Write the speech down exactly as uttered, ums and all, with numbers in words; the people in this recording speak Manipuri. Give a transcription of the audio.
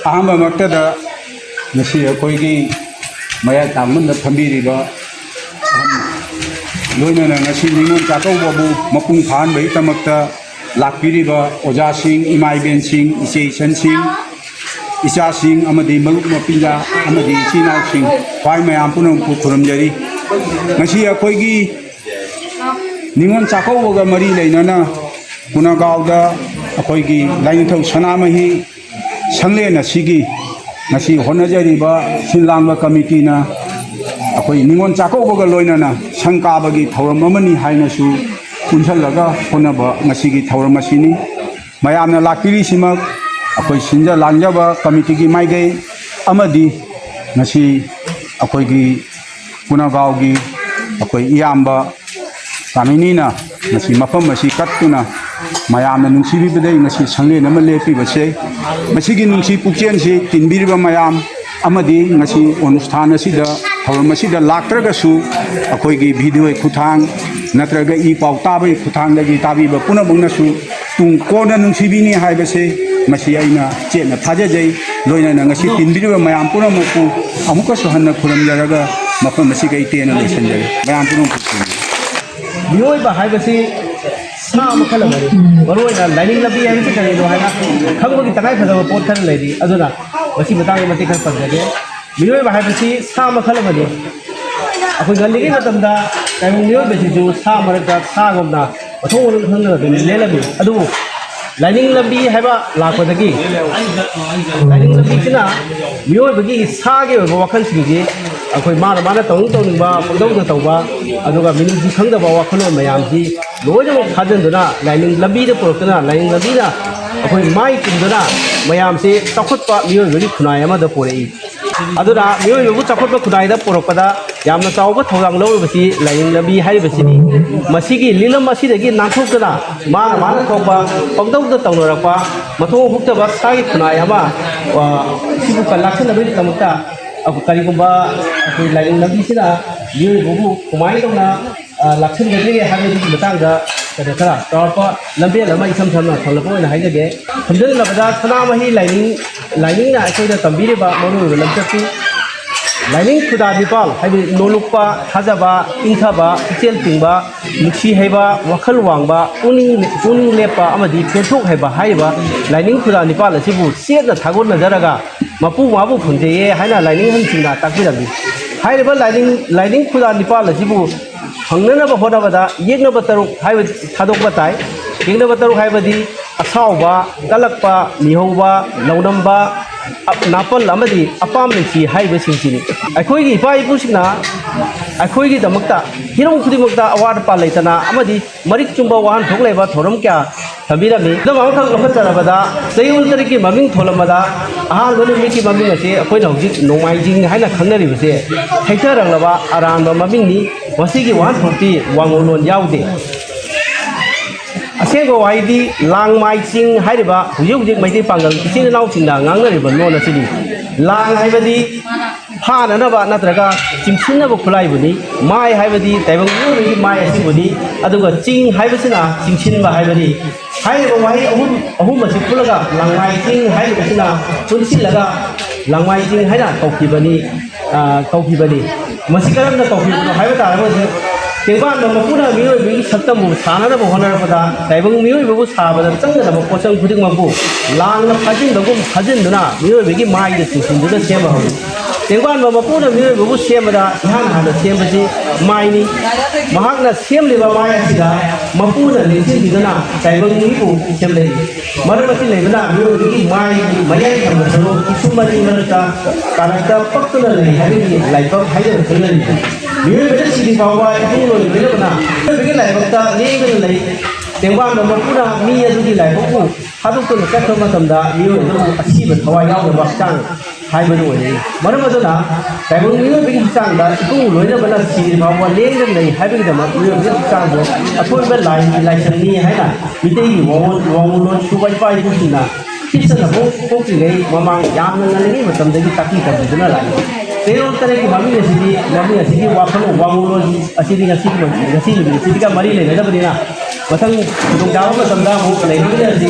ꯑꯍꯥꯟꯕꯃꯛꯇꯗ ꯉꯁꯤ ꯑꯩꯈꯣꯏꯒꯤ ꯃꯌꯥꯏ ꯇꯥꯡꯕꯗ ꯐꯝꯕꯤꯔꯤꯕ ꯑꯍꯟ, ꯂꯣꯏꯅꯅ ꯉꯁꯤ ꯅꯤꯉꯣꯜ ꯆꯥꯛꯀꯧꯕꯕꯨ ꯃꯄꯨꯡ ꯐꯥꯍꯟꯕꯒꯤꯗꯃꯛꯇ ꯂꯥꯛꯄꯤꯔꯤꯕ ꯑꯣꯖꯥꯁꯤꯡ, ꯏꯃꯥ ꯏꯕꯦꯟꯁꯤꯡ, ꯏꯆꯦ ꯏꯆꯟꯁꯤꯡ, ꯏꯆꯥꯁꯤꯡ ꯑꯃꯗꯤ ꯃꯔꯨꯞ ꯃꯄꯤꯖꯥ ꯑꯃꯗꯤ ꯏꯆꯤꯟ ꯏꯅꯥꯎꯁꯤꯡ, ꯈ꯭ꯋꯥꯏ ꯃꯌꯥꯝ ꯄꯨꯝꯅꯃꯛꯄꯨ ꯈꯨꯔꯨꯝꯖꯔꯤ꯫ ꯉꯁꯤ ꯑꯩꯈꯣꯏꯒꯤ ꯅꯤꯉꯣꯜ ꯆꯥꯛꯀꯧꯕꯒ ꯃꯔꯤ ꯂꯩꯅꯅ ꯄꯨꯅꯒꯥꯎꯗ ꯑꯩꯈꯣꯏꯒꯤ ꯂꯥꯏꯅꯤꯡꯊꯧ ꯁꯅꯥꯃꯍꯤ ꯁꯪꯂꯦꯟ ꯑꯁꯤꯒꯤ ꯉꯁꯤ ꯍꯣꯠꯅꯖꯔꯤꯕ ꯁꯤꯟ ꯂꯥꯡꯕ ꯀꯃꯤꯇꯤꯅ ꯑꯩꯈꯣꯏ ꯅꯤꯉꯣꯜ ꯆꯥꯛꯀꯧꯕꯒ ꯂꯣꯏꯅꯅ ꯁꯪ ꯀꯥꯕꯒꯤ ꯊꯧꯔꯝ ꯑꯃꯅꯤ ꯍꯥꯏꯅꯁꯨ ꯄꯨꯟꯁꯤꯜꯂꯒ ꯍꯣꯠꯅꯕ ꯉꯁꯤꯒꯤ ꯊꯧꯔꯝ ꯑꯁꯤꯅꯤ꯫ ꯃꯌꯥꯝꯅ ꯂꯥꯛꯄꯤꯔꯤꯁꯤꯃꯛ ꯑꯩꯈꯣꯏ ꯁꯤꯟꯖ ꯂꯥꯡꯖꯕ ꯀꯃꯤꯇꯤꯒꯤ ꯃꯥꯏꯀꯩ ꯑꯃꯗꯤ ꯉꯁꯤ ꯑꯩꯈꯣꯏꯒꯤ ꯄꯨꯅꯒꯥꯎꯒꯤ ꯑꯩꯈꯣꯏ ꯏꯌꯥꯝꯕ ꯆꯥꯃꯤꯅꯤꯅ ꯉꯁꯤ ꯃꯐꯝ ꯑꯁꯤ ꯀꯠꯇꯨꯅ ꯃꯌꯥꯝꯅ ꯅꯨꯡꯁꯤꯕꯤꯕꯗꯒꯤ ꯉꯁꯤ ꯁꯪꯂꯦꯟ ꯑꯃ ꯂꯦꯞꯄꯤꯕꯁꯦ, ꯃꯁꯤꯒꯤ ꯅꯨꯡꯁꯤ ꯄꯨꯛꯆꯦꯜꯁꯤ ꯇꯤꯟꯕꯤꯔꯤꯕ ꯃꯌꯥꯝ ꯑꯃꯗꯤ ꯉꯁꯤ ꯑꯣꯅꯨꯁꯊꯥꯟ ꯑꯁꯤꯗ, ꯊꯧꯔꯝ ꯑꯁꯤꯗ ꯂꯥꯛꯇ꯭ꯔꯒꯁꯨ ꯑꯩꯈꯣꯏꯒꯤ ꯚꯤꯗꯤꯑꯣꯒꯤ ꯈꯨꯠꯊꯥꯡ ꯅꯠꯇ꯭ꯔꯒ ꯏ ꯄꯥꯎ ꯇꯥꯕꯒꯤ ꯈꯨꯠꯊꯥꯡꯗꯒꯤ ꯇꯥꯕꯤꯕ ꯄꯨꯝꯅꯃꯛꯅꯁꯨ ꯇꯨꯡ ꯀꯣꯟꯅ ꯅꯨꯡꯁꯤꯕꯤꯅꯤ ꯍꯥꯏꯕꯁꯦ ꯃꯁꯤ ꯑꯩꯅ ꯆꯦꯠꯅ ꯊꯥꯖꯖꯩ꯫ ꯂꯣꯏꯅꯅ ꯉꯁꯤ ꯇꯤꯟꯕꯤꯔꯤꯕ ꯃꯌꯥꯝ ꯄꯨꯝꯅꯃꯛꯄꯨ ꯑꯃꯨꯛꯀꯁꯨ ꯍꯟꯅ ꯈꯨꯔꯨꯝꯖꯔꯒ ꯃꯐꯝ ꯑꯁꯤꯒ ꯑꯩ ꯇꯦꯟꯅ ꯂꯣꯏꯁꯤꯟꯖꯔꯦ꯫ ꯃꯌꯥꯝ ꯄꯨꯝꯅꯃꯛꯄꯨ ꯈꯨꯔꯨꯝꯖꯔꯤ꯫ ꯃꯤꯑꯣꯏꯕ ꯍꯥꯏꯕꯁꯤ ꯁꯥ ꯃꯈꯜ ꯑꯃꯅꯤ꯫ ꯃꯔꯨꯑꯣꯏꯅ ꯂꯥꯏꯅꯤꯡ ꯂꯝꯕꯤ ꯍꯥꯏꯕꯁꯤ ꯀꯔꯤꯅꯣ ꯍꯥꯏꯅ ꯈꯪꯕꯒꯤ ꯇꯉꯥꯏꯐꯗꯕ ꯄꯣꯠ ꯈꯔ ꯂꯩꯔꯤ꯫ ꯑꯗꯨꯅ ꯃꯁꯤ ꯃꯇꯥꯡꯗ ꯃꯇꯦꯛ ꯈꯔ ꯄꯟꯖꯒꯦ꯫ ꯃꯤꯑꯣꯏꯕ ꯍꯥꯏꯕꯁꯤ ꯁꯥ ꯃꯈꯜ ꯑꯃꯅꯤ꯫ ꯑꯩꯈꯣꯏ ꯉꯜꯂꯤꯉꯩ ꯃꯇꯝꯗ ꯇꯥꯏꯕꯪ ꯃꯤꯑꯣꯏꯕꯁꯤꯁꯨ ꯁꯥ ꯃꯔꯛꯇ ꯁꯥꯒꯨꯝꯅ ꯃꯊꯣꯡ ꯃꯔꯝ ꯈꯪꯗꯅ ꯑꯗꯨꯝ ꯂꯦꯜꯂꯝꯃꯤ꯫ ꯑꯗꯨꯕꯨ ꯂꯥꯏꯅꯤꯡ ꯂꯝꯕꯤ ꯍꯥꯏꯕ ꯂꯥꯛꯄꯗꯒꯤ, ꯂꯥꯏꯅꯤꯡ ꯂꯝꯕꯤꯁꯤꯅ ꯃꯤꯑꯣꯏꯕꯒꯤ ꯁꯥꯒꯤ ꯑꯣꯏꯕ ꯋꯥꯈꯜꯁꯤꯡꯁꯤ ꯑꯩꯈꯣꯏ ꯃꯥꯅ ꯃꯥꯅ ꯇꯧꯅꯤꯡ ꯇꯧꯅꯤꯡꯕ ꯄꯪꯇꯧꯗ ꯇꯧꯕ, ꯑꯗꯨꯒ ꯃꯤꯅꯨꯡꯁꯤ ꯈꯪꯗꯕ ꯋꯥꯈꯜꯂꯣꯟ ꯃꯌꯥꯝꯁꯤ ꯂꯣꯏꯅꯃꯛ ꯊꯥꯖꯤꯟꯗꯨꯅ ꯂꯥꯏꯅꯤꯡ ꯂꯝꯕꯤꯗ ꯄꯨꯔꯛꯇꯨꯅ, ꯂꯥꯏꯅꯤꯡ ꯂꯝꯕꯤꯅ ꯑꯩꯈꯣꯏ ꯃꯥꯏ ꯆꯨꯝꯗꯨꯅ ꯃꯌꯥꯝꯁꯤ ꯆꯥꯎꯈꯠꯄ ꯃꯤꯑꯣꯏꯕꯒꯤ ꯈꯨꯟꯅꯥꯏ ꯑꯃꯗ ꯄꯨꯔꯛꯏ꯫ ꯑꯗꯨꯅ ꯃꯤꯑꯣꯏꯕꯕꯨ ꯆꯥꯎꯈꯠꯄ ꯈꯨꯟꯅꯥꯏꯗ ꯄꯨꯔꯛꯄꯗ ꯌꯥꯝꯅ ꯆꯥꯎꯕ ꯊꯧꯗꯥꯡ ꯂꯧꯔꯤꯕꯁꯤ ꯂꯥꯏꯅꯤꯡ ꯂꯝꯕꯤ ꯍꯥꯏꯔꯤꯕꯁꯤꯅꯤ꯫ ꯃꯁꯤꯒꯤ ꯂꯤꯂꯝ ꯑꯁꯤꯗꯒꯤ ꯅꯥꯟꯊꯣꯛꯇꯨꯅ ꯃꯥꯅ ꯃꯥꯅ ꯊꯣꯛꯄ ꯄꯪꯇꯧꯗ ꯇꯧꯅꯔꯛꯄ ꯃꯊꯣꯡ ꯍꯨꯛꯇꯕ ꯁꯥꯒꯤ ꯈꯨꯟꯅꯥꯏ ꯑꯃ, ꯑ, ꯁꯤꯕꯨ ꯀ-, ꯂꯥꯛꯁꯤꯟꯅꯕꯒꯤꯗꯃꯛꯇ ꯑꯩꯈꯣꯏ ꯀꯔꯤꯒꯨꯝꯕ ꯑꯩꯈꯣꯏ ꯂꯥꯏꯅꯤꯡ ꯂꯝꯕꯤꯁꯤꯅ ꯃꯤꯑꯣꯏꯕꯕꯨ ꯀꯃꯥꯏꯅ ꯇꯧꯅ, ꯑ, ꯂꯥꯛꯁꯤꯟꯒꯗꯒꯦ ꯍꯥꯏꯕꯗꯨꯒꯤ ꯃꯇꯥꯡꯗ ꯀꯩꯅꯣ ꯈꯔ ꯆꯥꯎꯔꯥꯛꯄ ꯂꯝꯕꯦꯜ ꯑꯃ ꯏꯁꯝ ꯁꯝꯅ ꯊꯝꯂꯛꯄ ꯑꯣꯏꯅ ꯍꯥꯏꯖꯒꯦ꯫ ꯁꯝꯖꯤꯟꯅꯕꯗ ꯁꯅꯥꯃꯍꯤ ꯂꯥꯏꯅꯤꯡ ꯂꯥꯏꯅꯤꯡꯅ ꯑꯩꯈꯣꯏꯗ ꯇꯝꯕꯤꯔꯤꯕ ꯃꯔꯨꯑꯣꯏꯕ ꯂꯝꯆꯠꯇꯤ ꯂꯥꯏꯅꯤꯡ ꯈꯨꯗꯥ ꯅꯤꯄꯥꯜ, ꯍꯥꯏꯕꯗꯤ ꯅꯣꯂꯨꯛꯄ, ꯊꯥꯖꯕ, ꯏꯪꯊꯕ, ꯄꯨꯛꯆꯦꯜ ꯇꯤꯡꯕ, ꯅꯨꯡꯁꯤ ꯍꯩꯕ, ꯋꯥꯈꯜ ꯋꯥꯡꯕ, ꯄꯨꯛꯅꯤꯡ, ꯄꯨꯛꯅꯤꯡ ꯂꯦꯞꯄ ꯑꯃꯗꯤ ꯄꯦꯟꯊꯣꯛ ꯍꯩꯕ ꯍꯥꯏꯔꯤꯕ ꯂꯥꯏꯅꯤꯡ ꯈꯨꯗꯥ ꯅꯤꯄꯥꯜ ꯑꯁꯤꯕꯨ ꯆꯦꯠꯅ ꯊꯥꯒꯣꯟꯅꯖꯔꯒ ꯃꯄꯨ ꯃꯥꯕꯨ ꯐꯪꯖꯩꯌꯦ ꯍꯥꯏꯅ ꯂꯥꯏꯅꯤꯡ ꯑꯍꯟꯁꯤꯡꯅ ꯇꯥꯛꯄꯤꯔꯝꯃꯤ꯫ ꯍꯥꯏꯔꯤꯕ ꯂꯥꯏꯅꯤꯡ, ꯂꯥꯏꯅꯤꯡ ꯈꯨꯗꯥ ꯅꯤꯄꯥꯜ ꯑꯁꯤꯕꯨ ꯐꯪꯅꯅꯕ ꯍꯣꯠꯅꯕꯗ ꯌꯦꯛꯅꯕ ꯇꯔꯨꯛ ꯍꯥꯏꯕ ꯊꯥꯗꯣꯛꯄ ꯇꯥꯏ꯫ ꯌꯦꯛꯅꯕ ꯇꯔꯨꯛ ꯍꯥꯏꯕꯗꯤ ꯑꯁꯥꯎꯕ, ꯀꯜꯂꯛꯄ, ꯃꯤꯍꯧꯕ, ꯂꯧꯅꯝꯕ, ꯑ-, ꯅꯥꯄꯜ ꯑꯃꯗꯤ ꯑꯄꯥꯝ ꯂꯩꯁꯤ ꯍꯥꯏꯔꯤꯕꯁꯤꯡꯁꯤꯅꯤ꯫ ꯑꯩꯈꯣꯏꯒꯤ ꯏꯄꯥ ꯏꯄꯨꯁꯤꯡꯅ ꯑꯩꯈꯣꯏꯒꯤꯗꯃꯛꯇ ꯍꯤꯔꯝ ꯈꯨꯗꯤꯡꯃꯛꯇ ꯑꯋꯥꯠ ꯑꯄꯥ ꯂꯩꯇꯅ ꯑꯃꯗꯤ ꯃꯔꯤꯛ ꯆꯨꯝꯕ ꯋꯥꯍꯟꯊꯣꯛ ꯂꯩꯕ ꯊꯧꯔꯝ ꯀꯌꯥ ꯊꯝꯕꯤꯔꯝꯃꯤ꯫ ꯑꯗꯨꯝ ꯑꯃꯈꯛ ꯂꯧꯈꯠꯆꯔꯕꯗ, ꯆꯌꯣꯜ ꯇꯔꯦꯠꯀꯤ ꯃꯃꯤꯡ ꯊꯣꯜꯂꯝꯕꯗ ꯑꯍꯥꯟꯕ ꯅꯨꯃꯤꯠꯀꯤ ꯃꯃꯤꯡ ꯑꯁꯤ ꯑꯩꯈꯣꯏꯅ ꯍꯧꯖꯤꯛ ꯅꯣꯡꯃꯥꯏꯖꯤꯡ ꯍꯥꯏꯅ ꯈꯪꯅꯔꯤꯕꯁꯦ ꯊꯩꯊꯔꯛꯂꯕ ꯑꯔꯥꯟꯕ ꯃꯃꯤꯡꯅꯤ꯫ ꯃꯁꯤꯒꯤ ꯋꯥꯍꯟꯊꯣꯛꯇꯤ ꯋꯥꯉꯧꯂꯣꯟ ꯌꯥꯎꯗꯦ꯫ ꯑꯁꯦꯡꯕ ꯋꯥꯍꯩꯗꯤ ꯂꯥꯡꯃꯥꯏ ꯆꯤꯡ ꯍꯥꯏꯔꯤꯕ ꯍꯧꯖꯤꯛ ꯍꯧꯖꯤꯛ ꯃꯩꯇꯩ ꯄꯥꯉꯜ ꯏꯆꯤꯜ ꯏꯅꯥꯎꯁꯤꯡꯅ ꯉꯥꯡꯅꯔꯤꯕ ꯂꯣꯟ ꯑꯁꯤꯅꯤ꯫ ꯂꯥꯡ ꯍꯥꯏꯕꯗꯤ ꯐꯥꯅꯅꯕ ꯅꯠꯇ꯭ꯔꯒ ꯆꯤꯡꯁꯤꯟꯅꯕ ꯈꯨꯠꯂꯥꯏꯕꯨꯅꯤ꯫ ꯃꯥꯏ ꯍꯥꯏꯕꯗꯤ ꯇꯥꯏꯕꯪ ꯃꯤꯑꯣꯏꯕꯒꯤ ꯃꯥꯏ ꯑꯁꯤꯕꯨꯅꯤ꯫ ꯑꯗꯨꯒ ꯆꯤꯡ ꯍꯥꯏꯕꯁꯤꯅ ꯆꯤꯡꯁꯤꯟꯕ ꯍꯥꯏꯕꯅꯤ꯫ ꯍꯥꯏꯔꯤꯕ ꯋꯥꯍꯩ ꯑꯍꯨꯝ, ꯑꯍꯨꯝ ꯑꯁꯤ ꯄꯨꯜꯂꯒ ꯂꯥꯡꯃꯥꯏ ꯆꯤꯡ ꯍꯥꯏꯔꯤꯕꯁꯤꯅ ꯄꯨꯟꯁꯤꯜꯂꯒ ꯂꯥꯡꯃꯥꯏ ꯆꯤꯡ ꯍꯥꯏꯅ ꯀꯧꯈꯤꯕꯅꯤ꯫ ꯑ, ꯀꯧꯈꯤꯕꯅꯤ꯫ ꯃꯁꯤ ꯀꯔꯝꯅ ꯀꯧꯈꯤꯕꯅꯣ ꯍꯥꯏꯕ ꯇꯥꯔꯒꯗꯤ, ꯇꯦꯡꯕꯥꯟꯕ ꯃꯄꯨꯅ ꯃꯤꯑꯣꯏꯕꯒꯤ ꯁꯛꯇꯝꯕꯨ ꯁꯥꯟꯅꯅꯕ ꯍꯣꯠꯅꯔꯛꯄꯗ, ꯇꯥꯏꯕꯪ ꯃꯤꯑꯣꯏꯕꯕꯨ ꯁꯥꯕꯗ ꯆꯪꯒꯗꯕ ꯄꯣꯠꯆꯪ ꯈꯨꯗꯤꯡꯃꯛꯄꯨ ꯂꯥꯡꯅ ꯐꯥꯖꯤꯟꯕꯒꯨꯝ ꯐꯥꯖꯤꯟꯗꯨꯅ ꯃꯤꯑꯣꯏꯕꯒꯤ ꯃꯥꯏꯗ ꯆꯤꯡꯁꯤꯟꯗꯨꯅ ꯁꯦꯝꯕ ꯍꯧꯏ꯫ ꯇꯦꯡꯕꯥꯟꯕ ꯃꯄꯨꯅ ꯃꯤꯑꯣꯏꯕꯕꯨ ꯁꯦꯝꯕꯗ ꯏꯍꯥꯟ ꯍꯥꯟꯅ ꯁꯦꯝꯕꯁꯤ ꯃꯥꯏꯅꯤ꯫ ꯃꯍꯥꯛꯅ ꯁꯦꯝꯂꯤꯕ ꯃꯥꯏ ꯑꯁꯤꯗ ꯃꯄꯨꯅ ꯂꯦꯡꯁꯤꯟꯕꯤꯗꯨꯅ ꯇꯥꯏꯕꯪ ꯃꯤꯕꯨ ꯁꯦꯝꯂꯛꯏ꯫ ꯃꯔꯝ ꯑꯁꯤ ꯂꯩꯕꯅ ꯃꯤꯑꯣꯏꯕꯒꯤ ꯃꯥꯏꯒꯤ ꯃꯌꯥꯏ ꯊꯪꯕ ꯁꯔꯨꯛ ꯏꯁꯨ ꯃꯔꯤ ꯃꯔꯛꯇ ꯀꯥꯔꯛꯇ ꯄꯛꯇꯨꯅ ꯂꯩ ꯍꯥꯏꯕꯒꯤ ꯂꯥꯏꯕꯛ ꯍꯥꯏꯗꯨꯅ ꯈꯪꯅꯔꯤꯕꯅꯤ꯫ ꯃꯤꯑꯣꯏꯕꯅ ꯁꯤꯗ꯭ꯔꯤ ꯐꯥꯎꯕ ꯏꯄꯨꯡ ꯂꯣꯏ ꯂꯣꯏꯅꯕꯅ ꯃꯤꯑꯣꯏꯕꯒꯤ ꯂꯥꯏꯕꯛꯇ ꯂꯦꯡꯗꯅ ꯂꯩ꯫ ꯇꯦꯡꯕꯥꯟꯕ ꯃꯄꯨꯅ ꯃꯤ ꯑꯗꯨꯒꯤ ꯂꯥꯏꯕꯛꯄꯨ ꯊꯥꯗꯣꯛꯇꯨꯅ ꯆꯠꯈ꯭ꯔꯕ ꯃꯇꯝꯗ ꯃꯤꯑꯣꯏ ꯑꯗꯨꯕꯨ ꯑꯁꯤꯕ ꯊꯋꯥꯏ ꯌꯥꯎꯗꯕ ꯍꯛꯆꯥꯡ ꯍꯥꯏꯕꯗꯨ ꯑꯣꯏꯔꯛꯏ꯫ ꯃꯔꯝ ꯑꯗꯨꯅ ꯇꯥꯏꯕꯪ ꯃꯤꯑꯣꯏꯕꯒꯤ ꯍꯛꯆꯥꯡꯗ ꯏꯄꯨꯡ ꯂꯣꯏꯅꯕꯅ ꯁꯤꯗ꯭ꯔꯤ ꯐꯥꯎꯕ ꯂꯦꯡꯗꯅ ꯂꯩ ꯍꯥꯏꯕꯒꯤꯗꯃꯛ ꯃꯤꯑꯣꯏꯕꯒꯤ ꯍꯛꯆꯥꯡꯕꯨ ꯑꯊꯣꯏꯕ ꯂꯥꯏ, ꯂꯥꯏꯁꯪꯅꯤ ꯍꯥꯏꯅ ꯃꯤꯇꯩꯒꯤ ꯋꯥꯉꯣꯜ, ꯋꯥꯉꯣꯜꯂꯣꯟ ꯁꯨꯕ ꯏꯄꯥ ꯏꯄꯨꯁꯤꯡꯅ ꯈꯤꯠꯇꯅ ꯄꯣꯛ-, ꯄꯣꯛꯇ꯭ꯔꯤꯉꯩ ꯃꯃꯥꯡ ꯌꯥꯝꯅ ꯉꯜꯂꯤꯉꯩ ꯃꯇꯝꯗꯒꯤ ꯇꯥꯛꯄꯤ ꯇꯝꯕꯤꯗꯨꯅ ꯂꯥꯛꯏ꯫ ꯆꯌꯣꯜ ꯇꯔꯦꯠꯀꯤ ꯃꯃꯤꯡ ꯑꯁꯤꯗꯤ, ꯃꯃꯤꯡ ꯑꯁꯤꯒꯤ ꯋꯥꯈꯜꯂꯣꯟ, ꯋꯥꯉꯣꯜꯂꯣꯟ ꯑꯁꯤꯗꯤ ꯉꯁꯤ, ꯉꯁꯤ ꯅꯨꯃꯤꯠ ꯑꯁꯤꯒ ꯃꯔꯤ ꯂꯩꯅꯗꯕꯅꯤꯅ, ꯃꯊꯪ ꯈꯨꯗꯣꯡꯆꯥꯕ ꯃꯇꯝꯗ ꯑꯃꯨꯛ ꯂꯩꯃꯤꯟꯅꯔꯁꯤ꯫